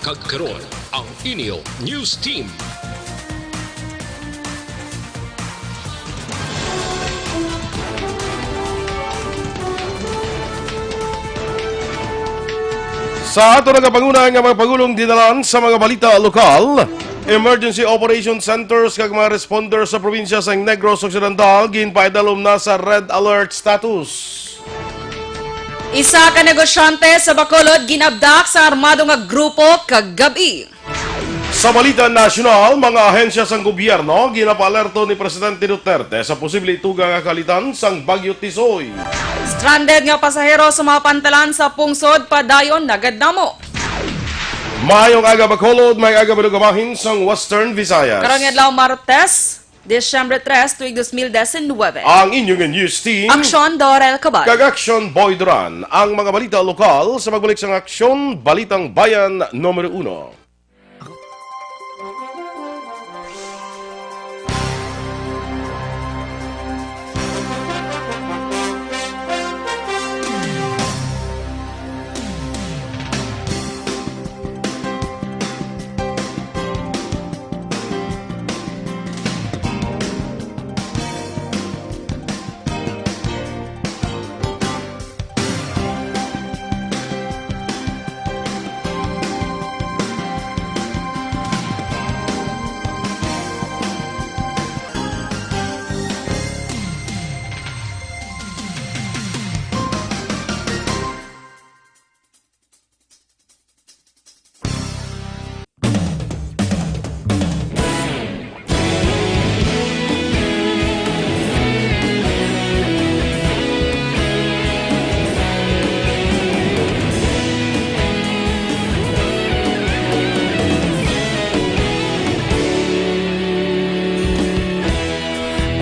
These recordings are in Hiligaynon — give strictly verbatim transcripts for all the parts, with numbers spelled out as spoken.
Kag karon, ang inyo news team. Sa ato nagapanguna nga mga pagulong dinalan sa mga balita lokal, emergency operation centers kag mga responders sa probinsya sang Negros Occidental ginpaidalom na sa red alert status. Isa ka negosyante sa Bacolod ginabdak sa armado nga grupo kagab-i. Sa balita nasyonal, mga ahensya sang gobyerno ginapaalerto ni Presidente Duterte sa posible ituga nga kalitan sang Bagyo Tisoy. Stranded nga pasahero sa mga pantalan sa pungsod padayon nagadamo. Maayong aga, Bacolod, maayong aga, Banugabahin sang Western Visayas. Karong adlaw, Martes, Disyembre tres, tuig dos mil diecinuebe. Ang inyong news team, Aksyon Dorel Cabal. Kag Aksyon Boy Duran. Ang mga balita lokal sa pagbalik sang Aksyon, Balitang Bayan numero uno.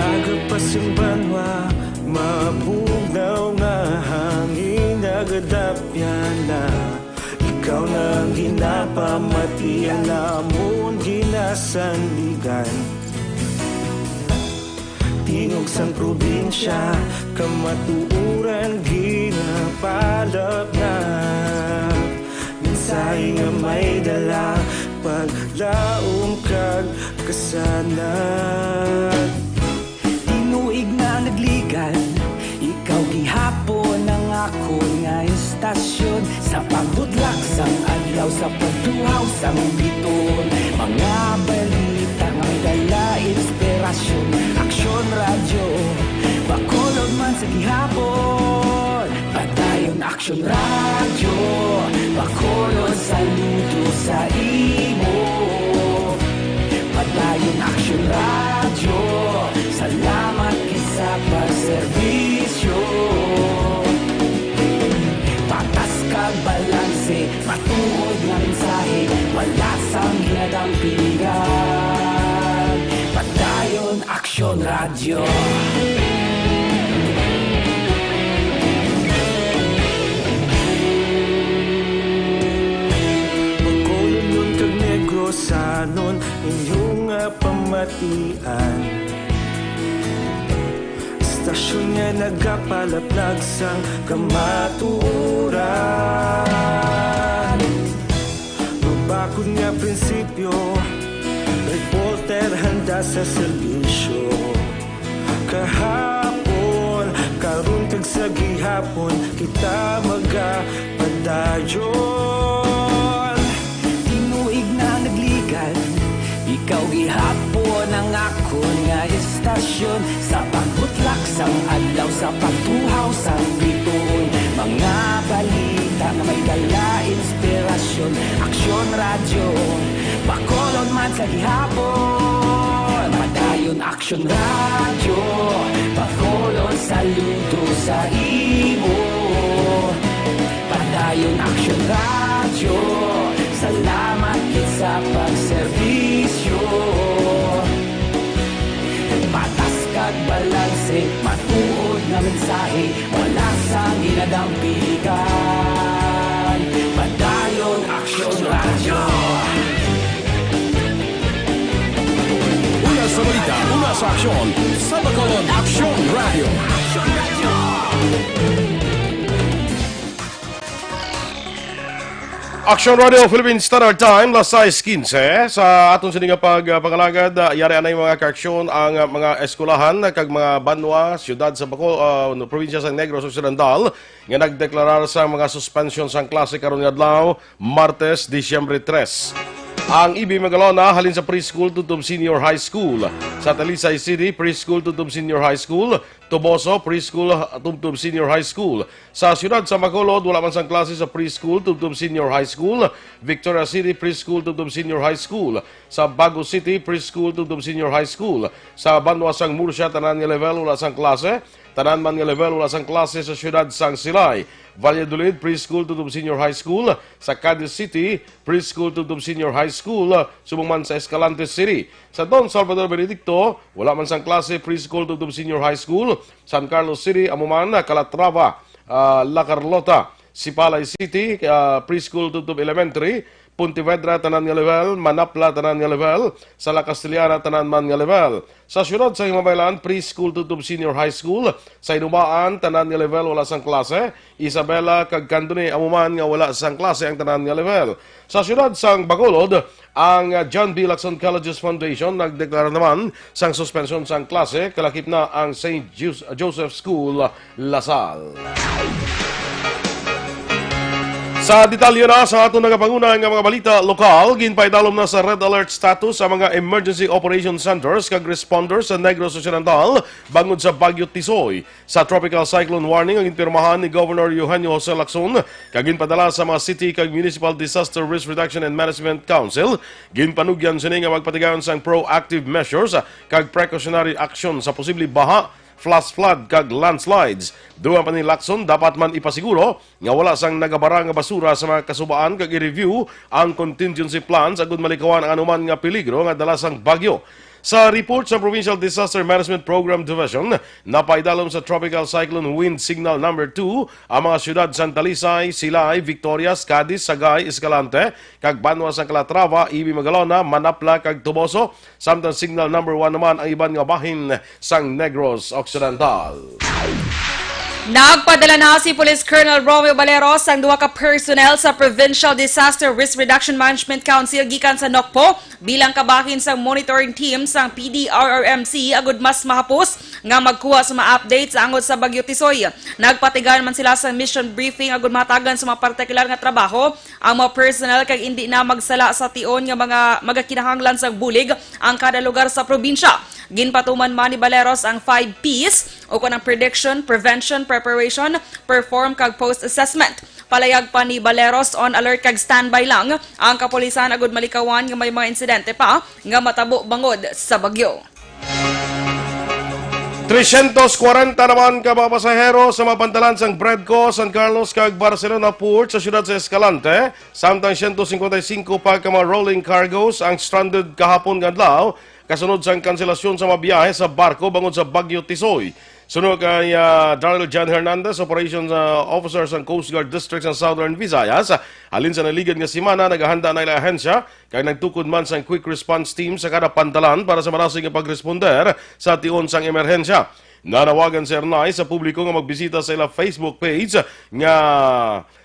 Aga pa sing banwa, mabugnaw nga hangin nagadapyan na. Ikaw na ang ginapamatian, amon ginasandigan. Tingog sang probinsya, kamatuoran ginapalapnap. Mensahe nga may dala, paglaom kag kasanag. Tinuig na nagligan, ikaw gihapon ang akon nga istasyon. Sa pagbudlak sang adlaw, sa pagtuhaw sang biton, mga balita nga may dala inspirasyon. Aksyon Radyo, Bacolod man sa gihapon. Padayon Aksyon Radyo, Bacolod, saludo sa imo. Padayon Aksyon Radyo, salamat gid sa pagserbisyo. Patas kag balanse, matuod nga mensahe, wala sang ginadampigan. Padayon Aksyon Radyo. Bacolodnon kag Negrosanon, inyo nga pamatian. Istasyon nga nagapalapnag sang kamatuoran. Mabakod nga prinsipyo, reporter handa sa serbisyo. Kahapon, karon kag sa gihapon, kita magapadayon. Tinuig na nagligan, ikaw gihapon ang akon nga istasyon. Sa pagbutlak sang adlaw, sa pagtuhaw sang bituon, mga balita nga may dala inspirasyon. Aksyon Radyo, Bacolod man sa gihapon. Padayon Aksyon Radyo, Bacolod, saludo sa imo. Padayon Aksyon Radyo, salamat gid sa pagserbisyo. Patas kag balanse, matuod nga mensahe, wala sang ginadampigan. Padayon Aksyon Radyo. Una sa balita, una sa aksyon, sa Bacolod Aksyon Radyo. Action Radio Philippine Standard Time, las sais quince. Sa aton sini nga pag, ah, pangalagad, ah, yari anay mga kaaksyon ang, ah, mga eskwelahan kag mga banwa, siyudad sa Baco-, ah, no, probinsya sa Negros Occidental, nga nagdeklarar sa mga suspensyon sang klase karon nga adlaw, Martes, Disyembre tres. Ang E B Magalona halin sa preschool tubtob senior high school. Sa Talisay City, preschool tubtob senior high school. Toboso, preschool tubtob senior high school. Sa siyudad sa Bacolod, wala man sang klase sa preschool tubtob senior high school. Victoria City, preschool tubtob senior high school. Sa Bago City, preschool tubtob senior high school. Sa banwa sang Murcia, tanan nga level wala sang klase. Tanan man nga level wala sang klase sa siyudad sang Silay. Valladolid, preschool tubtob senior high school. Sa Cadiz City, preschool tubtob senior high school. Subong man sa Escalante City. Sa Don Salvador Benedicto, wala man sang klase, preschool tubtob senior high school. San Carlos City, amo man, Calatrava, ah, La Carlota, Sipalay City, ah, preschool tubtob elementary, Pontevedra, tanan nga level, Manapla, tanan nga level, sa La Castellana, tanan man nga level. Sa siyudad sa Himabaylan, preschool tubtob senior high school, sa Inubaan, tanan nga level, wala sang klase, Isabela kag Candoni, amo man nga wala sang klase ang tanan nga level. Sa siyudad sang Bacolod, ang, ah, John B. Lacson Colleges Foundation nagdeklara naman sang suspensyon sang klase, kalakip na ang Saint Jus-, Joseph School, La Salle. Sa detalye na sa aton nagapanguna nga mga balita lokal, ginpaidalom na sa red alert status ang mga emergency operation centers kag responders sa Negros Occidental bangod sa Bagyo Tisoy. Sa tropical cyclone warning ang ginpirmahan ni Governor Eugenio Jose Lacson kag ginpadala sa mga city kag municipal disaster risk reduction and management council, ginpanugyan sini nga magpatigayon sang proactive measures kag precautionary action sa posible baha, flash flood kag landslides. Dugang pa ni Lacson, dapat man ipasiguro nga wala sang nagabara nga basura sa mga kasubaan kag i-review ang contingency plans agud malikawan ang anuman nga peligro nga dala sang bagyo. Sa report sa Provincial Disaster Management Program Division, napaidalom sa Tropical Cyclone Wind Signal Number two ang mga siyudad sang Talisay, Silay, Victorias, Cadiz, Sagay, Escalante, kag banwa sang Calatrava, Ibi, Magalona, Manapla, kag Toboso, samtang Signal Number one naman ang iban nga bahin sang Negros Occidental. Nagpadala na si Police Colonel Romeo Balero sang duha ka personnel sa Provincial Disaster Risk Reduction Management Council gikan sa Nocpo bilang kabahin sang monitoring team sang P D R R M C agud mas mahapos nga magkuha sa mga updates angot sa Bagyo Tisoy. Nagpatigayon man sila sa mission briefing agud mahatagan sa mga partikular nga trabaho ang mga personnel kag indi na magsala sa tion nga mga magakinahanglan sang bulig ang kada lugar sa probinsya. Ginpatuman man ni Baleros ang five Ps, ukon ang prediction, prevention, preparation, perform, kag post-assessment. Palayag pa ni Baleros, on alert kag standby lang ang kapulisan agud malikawan nga may mga insidente pa nga matabo bangod sa bagyo. Trescientos cuarenta naman ka mga pasahero sa mga pantalan sang Bredco, San Carlos, kag Barcelona Port sa siyudad sa Escalante, samtang siyento singkwenta y singko pa ka mga rolling cargos ang stranded kahapon nga adlaw, kasunod sang kanselasyon sa mga biyahe sa barko bangod sa Bagyo Tisoy. Suno kay, ah, Daryl John Hernandez, Operations, ah, Officer sang Coast Guard District sa Southern Visayas, halin sa naligad nga semana, nagahanda na ilang ahensya kag nagtukod man sang quick response team sa kada pantalan para sa marasig nga pagresponder sa tion sang emerhensya. Nanawagan si Hernandez sa publiko nga magbisita sa ila Facebook page nga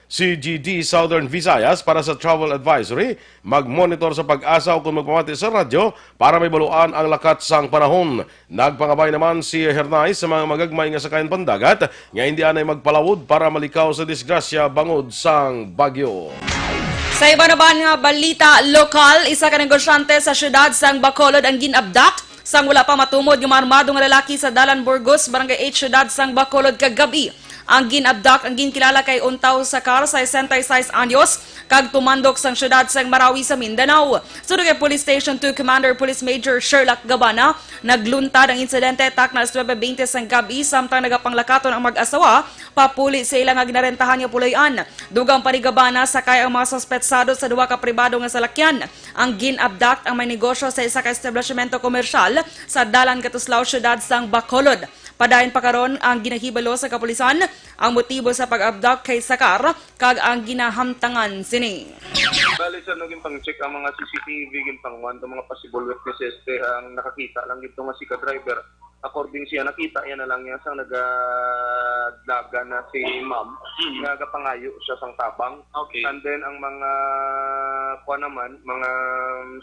C G D Southern Visayas para sa travel advisory, mag-monitor sa PAGASA o kung magpamati sa radyo para may baluan ang lakat sang panahon. Nagpangabay naman si Hernandez sa mga magagmay nga sakayan pandagat nga hindi anay magpalawod para malikaw sa disgrasya bangod sang bagyo. Sa iban naman nga balita lokal, isa ka negosyante sa siyudad sang Bacolod ang gin-abduct sang wala pa matumod nga mga armado nga lalaki sa Dalan Burgos, Barangay eight, siyudad sang Bacolod, kagab-i. Ang gin-abduct ang ginkilala kay Untaw Sacar, sesenta y seis anyos, kag tumandok sang siyudad sang Marawi sa Mindanao. Suno kay Police Station two Commander Police Major Sherlock Gabana, nagluntad ang insidente takna alas nuebe bente sang gab-i, samtang nagapanglakaton ang mag-asawa papuli sa ila nga ginarentahan nga puloy-an. Dugang pa ni Gabana, sakay ang mga suspetsado sa duha ka pribado nga salakyan. Ang gin-abduct ang may negosyo sa isa ka establishmento komersyal sa Dalan Katuslao, siyudad sang Bacolod. Padayon pa karon ang ginahibalo sa kapulisan, ang motibo sa pag-abduct kay Sacar kag ang ginahamtangan sini. Bali, sir, no, ginpang-check ang mga C C T V, ginpangwan ang mga possible witnesses, te, ang nakakita lang gid to nga si ka-driver. According siya, nakita niya na lang niya sang nagadlagan na si ma'am, Mm. nga gapangayo siya sang tabang. Okay. And then, ang mga, kuwan naman, mga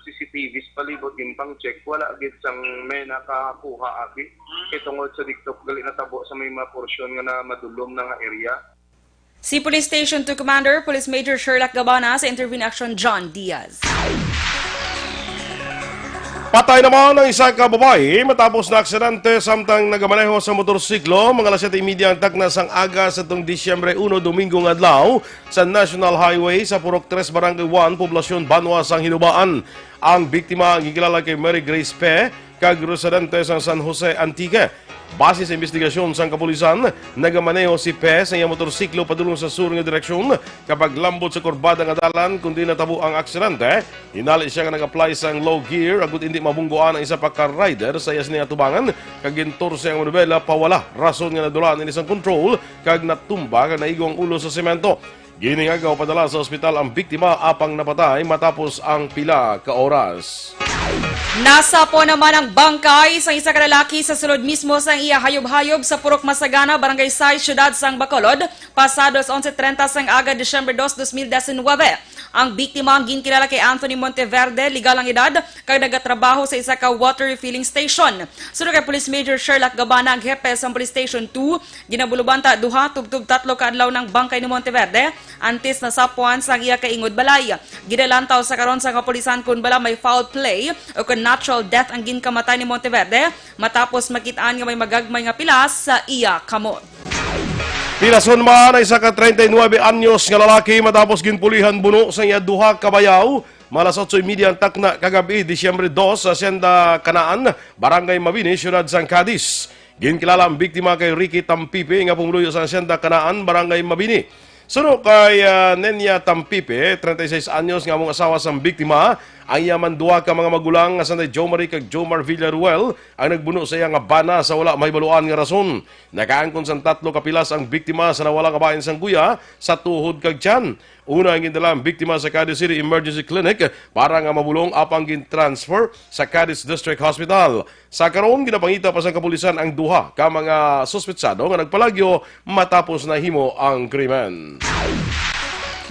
C C T Vs palibot, ginpang-check, wala gid sang may nakakuha, abi. Mm. Kay tungod sa diktok, gali natabo sa may mga porsyon nga na madulom na nga area. Si Police Station two Commander, Police Major Sherlock Gabana, sa Intervene Action John Diaz. Patay naman ang isa ka babayi matapos na aksidente samtang nagamaneho sa motorsiklo. Mga alas siyete y media ang takna sang aga sa tong Disyembre uno, Domingo nga adlaw, sa National Highway sa Purok Tres, Barangay one, Poblacion Banwa sang Hinubaan. Ang biktima ang gikilala kay Mary Grace Pe, kag residente sa San Jose, Antique. Base sa investigasyon sang kapulisan, nagamaneho si Pe sa iya motorsiklo padulong sa sur nga direksyon. Kapag lambot sa kurbada nga dalan, kundi natabo ang aksidente. Hinali siya nga nag-apply sang low gear, agud indi mabungguan ang isa pa ka rider sa iya sini atubangan, kag gintorse ang manubela pawala, rason nga nadulaan ini sang control, kag natumba kag naigo ang ulo sa semento. Ginhingagaw padala sa ospital ang biktima apang napatay matapos ang pila ka oras. Nasapon naman ang bangkay sang isa ka lalaki sa sulod mismo sang iya hayop-hayop sa Purok Masagana, Barangay sais, Siyudad sang Bacolod, pasado alas onse treinta sang aga, Disyembre dos, dos mil diecinuebe. Ang biktima ang ginkilala kay Anthony Monteverde, legal ang edad, kag nagatrabaho sa isa ka water refilling station. Suno kay Police Major Sherlock Gabana, ang hepe sa Police Station two, ginabulubanta duha tubtob tatlo ka adlaw ang bangkay ni Monteverde antes nasapuan sang iya kaingod balay. Ginalantaw sa karon sa kapulisan kon bala may foul play o kon natural death ang ginkamatay ni Monteverde matapos makit-an nga may magagmay nga pilas sa iya kamot. Pilason man ang isa ka treinta y nuebe anyos nga lalaki matapos ginpulihan buno sa iya duha ka bayaw. Mga alas otso y media ang takna kagab-i, Disyembre dos, sa Hacienda Canaan, Barangay Mabini, Siyudad sang Cadiz. Ginkilala ang biktima kay Ricky Tampipe nga pumuluyo sa Hacienda Canaan, Barangay Mabini. Suno kay, ah, Nenia Tampipe, treinta y seis anyos, nga among asawa sang biktima, ang iya man duha ka mga magulang nga sanday Jomari kag Jomar Villaruel ang nagbuno sa iya nga bana sa wala mahibaluan nga rason. Nakaangkon sang tatlo ka pilas ang biktima sa nawala nga bahin sang guya sa tuhod kag tiyan. Una, gindala ang biktima sa Cadiz City Emergency Clinic para nga mabulong, apang gin-transfer sa Cadiz District Hospital. Sa karon, ginapangita pa sang kapulisan ang duha ka mga suspetsado nga nagpalagyo matapos nahimo ang krimen.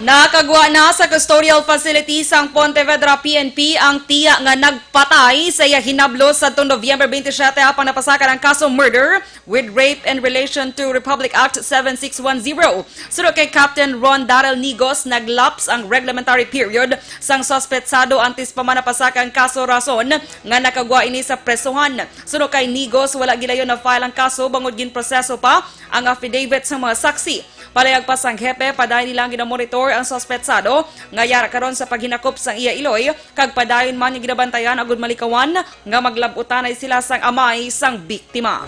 Nakagwa na sa custodial facility sang Pontevedra P N P ang tiya nga nagpatay sa iya hinablo sadtong Nobyembre twenty-seven, apang napasakan ang kaso murder with rape in relation to Republic Act seven six one zero. Suno kay Captain Ron Darrell Nigos, naglaps ang reglementary period sang suspetsado antes pa man napasaka ang kaso, rason nga nakagwa ini sa presohan. Suno kay Nigos, wala gilayon na-file ang kaso bangod ginproseso pa ang affidavit sa mga saksi. Palayag pa sang hepe, padayon nilang ginamonitor ang suspetsado nga yara karon sa paghinakop sang iya iloy, kag padayon man nga ginabantayan agud malikawan nga maglab-utanay sila sang amay sang biktima.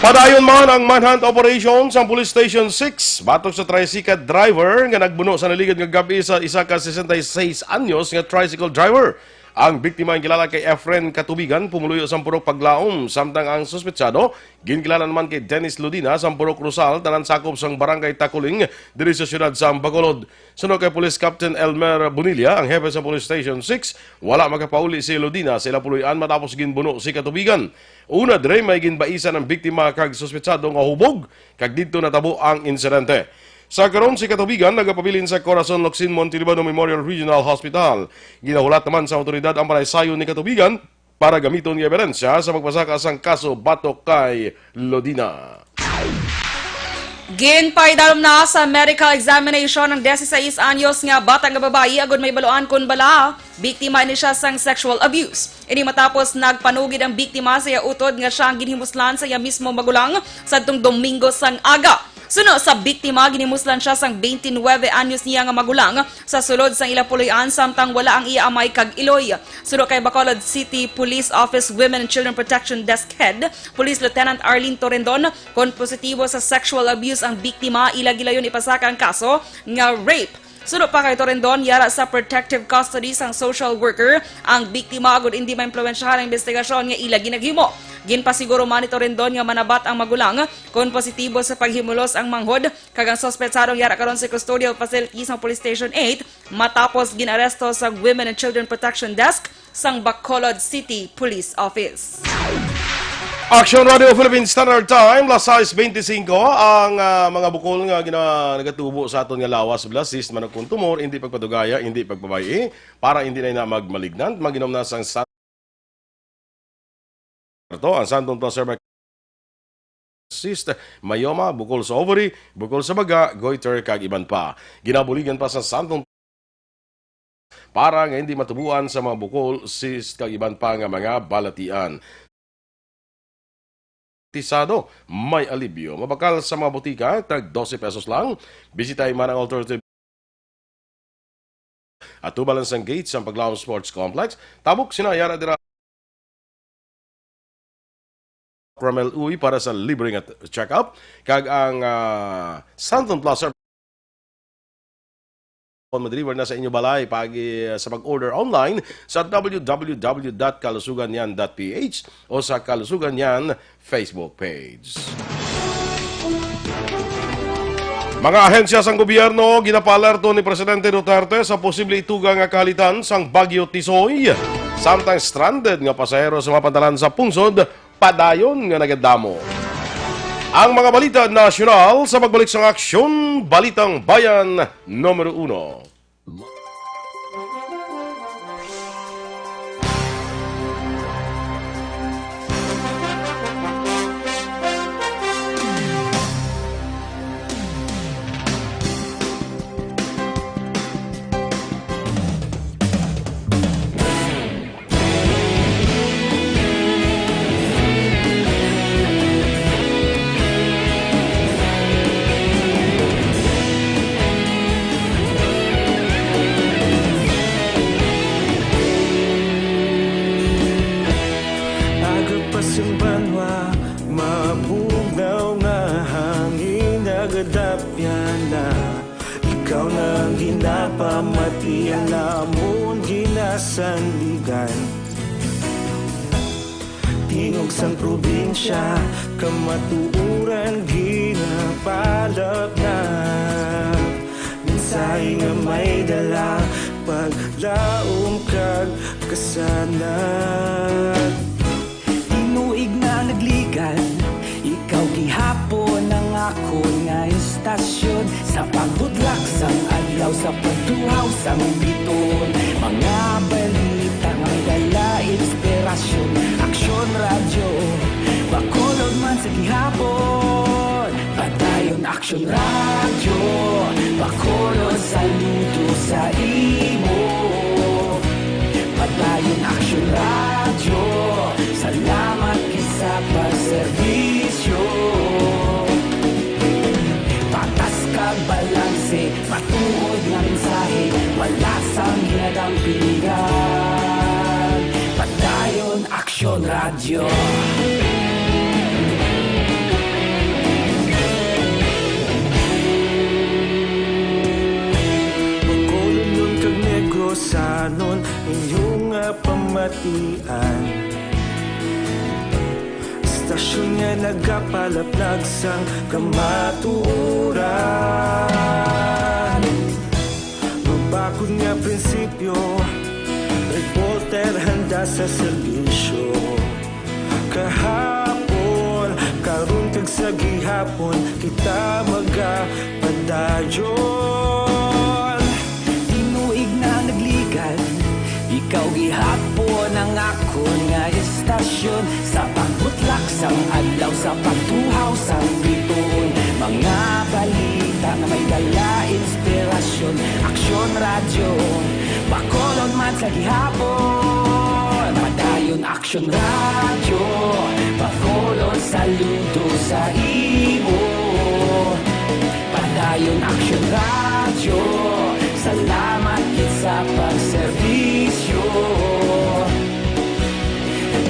Padayon man ang manhunt operation sang Police Station six batok sa tricycle driver nga nagbuno sa naligyad nga gab-i sa isa ka sesenta y seis anyos nga tricycle driver. Ang biktima ang kilala kay Efren Katubigan, pumuluyo sang Purok Paglaom, samtang ang suspetsado ginkilala naman kay Dennis Lodina sang Purok Rosal, tanan sakop sang Barangay Takuling, diri sa siyudad sang Bacolod. Suno kay Police Captain Elmer Bonilla, ang hepe sa Police Station six, wala makapauli si Lodina sa ila puloy-an matapos ginbuno si Katubigan. Una, diri may ginbaisan ang biktima kag suspetsado nga hubog, kag didto natabo ang insidente. Sa karon, si Katubigan nagapabilin sa Corazon Locsin Montelibano Memorial Regional Hospital. Ginahulat naman sa awtoridad ang panaysayon ni Katubigan para gamiton nga ebidensya sa pagpasaka sang kaso batok kay Lodina. Ginpaidalom na sa medical examination ang dieciséis anyos nga bata nga babayi agud mahibaluan kon bala biktima ini siya sang sexual abuse. Ini matapos nagpanugid ang biktima sa iya utod nga siya ang ginhimuslan sa iya mismo magulang sadtong Domingo sang aga. Suno sa biktima, ginhimuslan siya sang twenty-nine anyos niya nga magulang sa sulod sang ila puloy-an, samtang wala ang iya amay kag iloy. Suno kay Bacolod City Police Office Women and Children Protection Desk Head, Police Lieutenant Arlene Torendon, kon positibo sa sexual abuse ang biktima, ila gilayon ipasaka ang kaso nga rape. Suno pa kay Torendon, yara sa protective custody sang social worker ang biktima, agud indi maimpluwensyahan ang investigasyon nga ila ginaghimo. Ginpasiguro man ni Torendon nga manabat ang magulang kon positibo sa paghimulos ang manghod, kag ang suspetsadong yara karon sa custodial facility sang Police Station eight matapos ginaresto sa Women and Children Protection Desk sang Bacolod City Police Office. Action Radio Philippine Standard Time, las sais bente singko, ang, ah, mga bukol nga gina-, nagatubo sa aton nga lawas, blasis, manukon tumor, hindi pagpadugaya, hindi pagpabay-i, para hindi na ina magmalignant, mag-inom na sang san-, to, ang Santon Plus Herbal Cyst, myoma, bukol sa ovary, bukol sa baga, goiter, kag iban pa. Ginabuligan pa sa Santon para nga hindi matubuan sa mga bukol, cyst, kag iban pa nga mga balatian. Tisado, may alibyo. Mabakal sa mga botika, tag dose pesos lang. Bisitahi man ang alternative. Atubang lang sang gate sang Paglaom Sports Complex. Tabok sina Yara dira. Ramel Uy para sa libre nga t-, check-up. Kag ang, ah, Santon Plus Service on ma-deliver na sa inyo balay pag, sa pag-order online sa w w w dot kalusugan yan dot p h o sa Kalusugan Yan Facebook page. Mga ahensya sang gobyerno, ginapaalerto ni Presidente Duterte sa posible ituga nga kahalitan sang Bagyo Tisoy, samtang stranded nga pasahero sa mga pantalan sa pungsod padayon nga nagadamo. Ang mga balita nasyonal sa pagbalik sang Aksyon Balitang Bayan numero uno. Aga pa sang banwa, mabugnaw nga hangin, nagadapyan na. Ikaw na ang ginapamati, ang amon ginasandigan. Tingog sang probinsya, kamatuoran ginapalapnap. Mensahe nga may dala, paglaom kag kasanag. Tinuig na nagligan, ikaw gihapon ang akon nga istasyon. Sa pagbutlak sang adlaw, sa pagtuhaw sang bituon, mga balita nga may dala inspirasyon. Aksyon Radyo, Bacolod man sa gihapon. Padayon Aksyon Radyo, Bacolod, saludo sa imo. Padayon Aksyon Radyo, salamat gid sa pagserbisyo. Patas kag balanse, matuod nga mensahe, wala sang ginadampigan. Padayon Aksyon Radyo. Bacolod kag Negrosanon, inyo nga pamatian. Istasyon nga nagapalaplag sang kamatuoran. Mabakod nga prinsipyo, reporter handa sa serbisyo. Kahapon, karon kag sa gihapon, kita magapadayon. Tinuig na nagligan, ikaw gihapon ang akon nga istasyon. Sa pagbutlak sang adlaw, sa pagtuhaw sang bituon, mga balita nga may dala inspirasyon. Aksyon Radyo, Bacolod man sa gihapon. Padayon Aksyon Radyo, Bacolod, saludo sa imo. Padayon Aksyon Radyo, salamat gid sa pagserbisyo.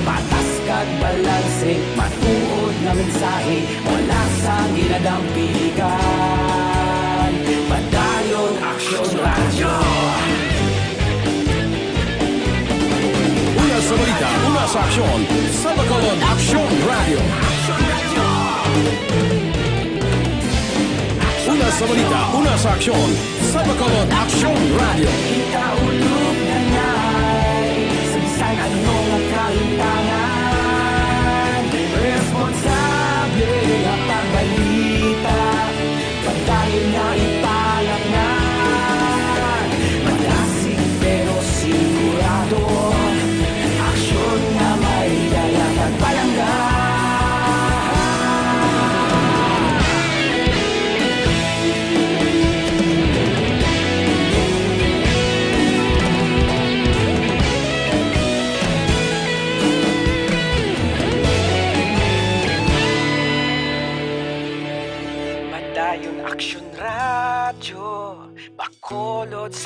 Patas kag balanse, matuod nga mensahe, wala sang ginadampigan. Padayon Aksyon Radyo. Una sa balita, una sa aksyon, sa Bacolod Aksyon Radyo. Una sa balita, una sa aksyon, sa Bacolod Aksyon Radyo. Kita ulog na ngay, sa bisan ano nga kahintangan, pero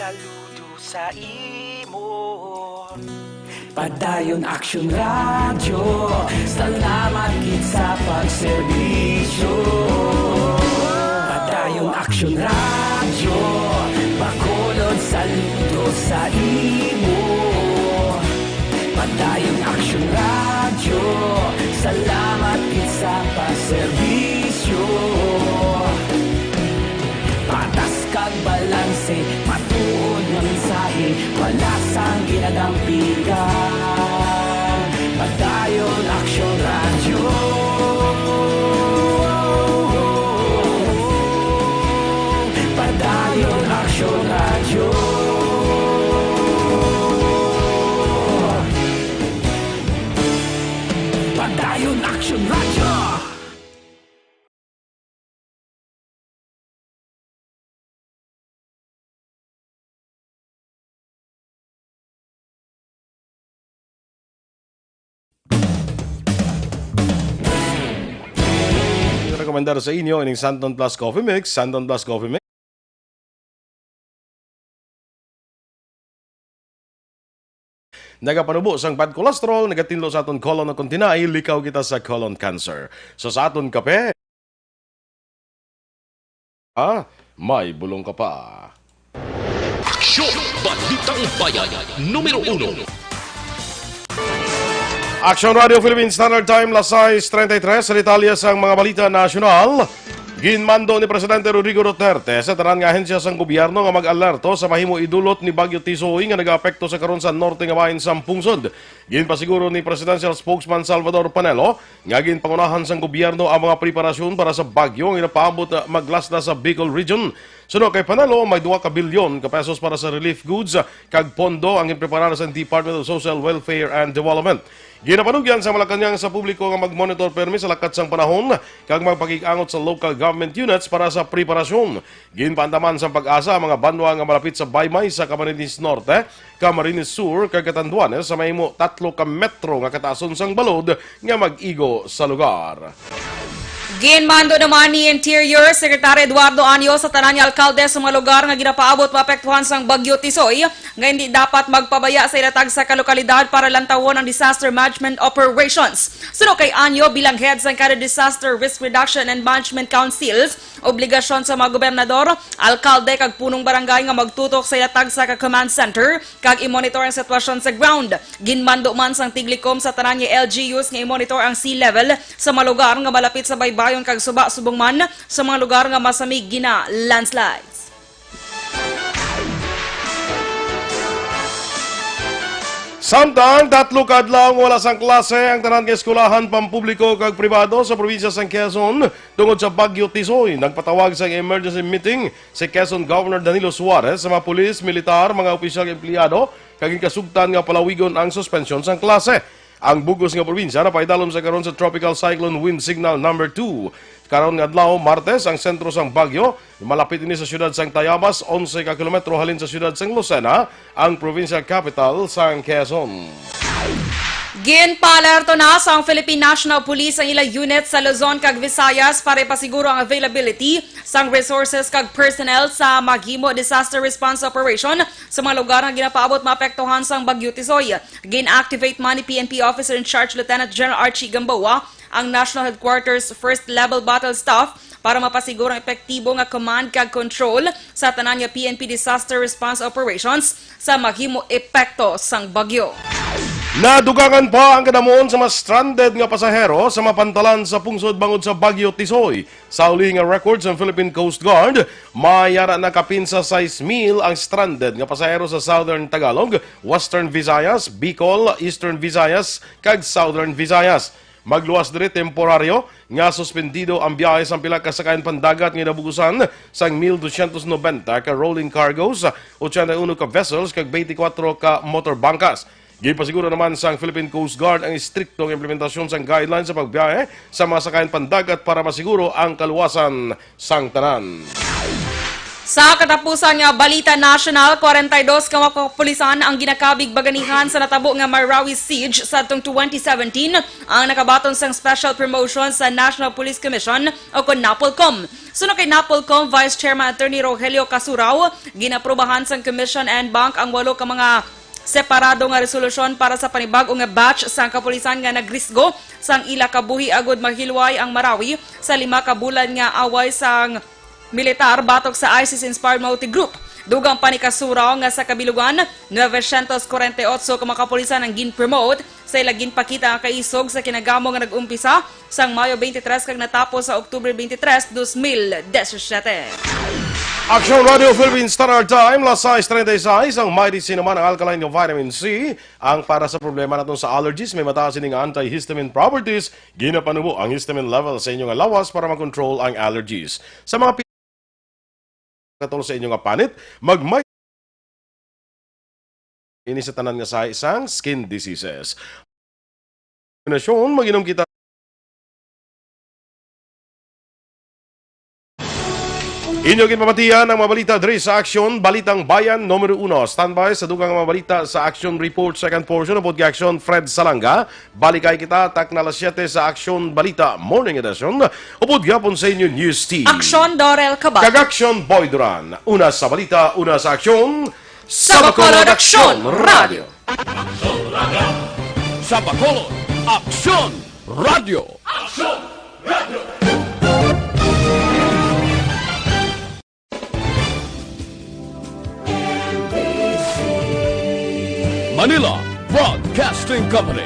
Saludo sa imo. Padayon Action Radio, salamat gid sa pagserbisyo. Padayon Action Radio, Bacolod, saludo sa imo. Padayon Action Radio, salamat gid sa pagserbisyo. Patas kag balanse, matuod nga mensahe, wala sang ginadampigan. Padayon Action Radio. Padayon Action Radio. Padayon Action Radio. Rekomendar sa inyo ining Santon Plus Coffee Mix. Santon Plus Coffee Mix. Nagapanubo sang bad cholesterol, nagatinlo sa aton colon o kung tinai, likaw kita sa colon cancer. So sa aton kape, ah, may bulong ka pa. Aksyon! Balitang Bayan, numero uno. Action Radio Philippine Standard Time, las sais treinta y tres. Sa detalye sang mga balita nasyonal, ginmando ni Presidente Rodrigo Duterte sa tanan nga ahensya sang gobyerno nga mag-alerto sa mahimo idulot ni Bagyo Tisoy nga nagaapekto sa karon sa norte nga bahin sang pungsod. Ginpasiguro ni Presidential Spokesman Salvador Panelo nga ginpangunahan sang gobyerno ang mga preparasyon para sa bagyo nga ginapaabot, ah, maglaslas sa Bicol Region. Suno kay Panelo, may dua ka bilyon ka pesos para sa relief goods, ah, kag pondo ang ginpreparar sa Department of Social Welfare and Development. Ginapanugyan sa Malacañang sa publiko nga mag-monitor permi sa lakat sang panahon kag magpakig-angot sa local government units para sa preparasyon. Ginpaandaman sang PAGASA ang mga banwa nga malapit sa baybay sa Camarines Norte, Camarines Sur, kag Catanduanes sa mahimo tatlo ka metro nga kataason sang balod nga mag-igo sa lugar. Ginmando naman ni Interior Secretary Eduardo Anyo sa tanan nga alkalde sa mga lugar nga ginapaabot maapektuhan sang Bagyo Tisoy nga hindi dapat magpabaya sa ila tagsa ka lokalidad para lantawon ang disaster management operations. Suno kay Anyo, bilang head sang kada Disaster Risk Reduction and Management Councils, obligasyon sa mga gobernador, alkalde, kag punong barangay nga magtutok sa ila tagsa ka command center kag i-monitor ang sitwasyon sa ground. Ginmando man sang Tiglikom sa tanan nga L G Us nga i-monitor ang sea level sa mga lugar nga malapit sa baybayon kag suba, subong man sa mga lugar nga masami gina-landslides. Samtang tatlo ka adlaw nga wala sang klase ang tanan nga eskwelahan pampubliko kag pribado sa probinsya sang Quezon tungod sa Bagyo Tisoy, nagpatawag sang emergency meeting si Quezon Governor Danilo Suarez sa mga pulis, militar, mga opisyal kag empleyado, kag ginkasugtan nga palawigon ang suspensyon sang klase. Ang bug-os nga probinsya napaidalom sa karon sa Tropical Cyclone Wind Signal Number Two. Karon nga adlaw, Martes, ang sentro sang bagyo. Malapit ini sa siyudad sang Tayabas, onse ka kilometro halin sa siyudad sang Lucena, ang provincial capital sang Quezon. Ginpaalerto na sang Philippine National Police ang ila unit sa Luzon kag Visayas para ipasiguro ang availability sang resources kag personnel sa maghimo disaster response operation sa mga lugar nga ginapaabot maapektuhan sang Bagyo Tisoy. Gin-activate man ni P N P Officer in Charge Lieutenant General Archie Gamboa ang National Headquarters First Level Battle Staff para mapasiguro ang epektibo nga command kag control sa tanan nga P N P disaster response operations sa maghimo epekto sang bagyo. Nadugangan pa ang kadamuon sa mga stranded nga pasahero sa mga pantalan sa pungsod bangod sa Bagyo Tisoy. Sa uli nga record sa Philippine Coast Guard, may ara na kapin sa sais mil ang stranded nga pasahero sa Southern Tagalog, Western Visayas, Bicol, Eastern Visayas, kag Southern Visayas. Magluwas diri temporaryo nga suspendido ang biyahe sang pila ka sakayan pandagat nga nabugusan sang mil dosyentos nobenta ka rolling cargos, ochenta y uno ka vessels, kag twenty-four ka motor bangkas. Ginpasiguro naman sang Philippine Coast Guard ang istrikto nga implementasyon sang guidelines sa pagbiyahe sa mga sakayan pandagat para masiguro ang kaluwasan sang tanan. Sa katapusan nga balita nasyonal, kwarenta y dos ka mga kapulisan ang ginakabig baganihan sa natabo nga Marawi siege sa atong twenty seventeen, ang nakabaton sang special promotion sa National Police Commission o kon NAPOLCOM. Suno kay NAPOLCOM Vice Chairman Attorney Rogelio Casurao, ginaprubahan sang Commission en banc ang walo ka mga separado nga resolusyon para sa panibag-o nga batch sang kapulisan nga nagrisgo sang ila kabuhi agud mahilway ang Marawi sa lima ka bulan nga away sang militar batok sa ISIS-inspired Mauti Group. Dugang pa ni Casurao nga sa kabilugan, novecientos kwarenta y ocho ka mga kapulisan ang gin-promote sa ila ginpakita nga kaisog sa kinagamo nga nag-umpisa sang Mayo twenty-three kag natapos sa Oktubre twenty-three, dos mil disisyete. Aksyon Radio Philippine Standard Time, las sais treinta y seis. Ang may disin naman ang alkaline nga vitamin C. Ang para sa problema naton sa allergies, may mataas ini nga antihistamine properties. Ginapanubo ang histamine level sa inyo nga lawas para makontrol ang allergies. Sa mga pi-, katol sa inyo nga panit, magmay ini sa tanan nga sahi sang skin diseases. Nasyon, mag-inom kita. Inyo ginpamatian ang mga balita diri sa Aksyon, Balitang Bayan numero uno. Standby sa dugang nga mga balita sa Aksyon Report second portion upod kay Aksyon Fred Salanga. Balikay kita takna las siete sa Aksyon Balita Morning Edition upod gihapon sa inyo News Team. Aksyon Dorel Cabal. Kag Aksyon Boy Duran. Una sa balita, una sa aksyon. Sa Bacolod Aksyon Radio. Sa Bacolod Aksyon Radio. Manila Broadcasting Company.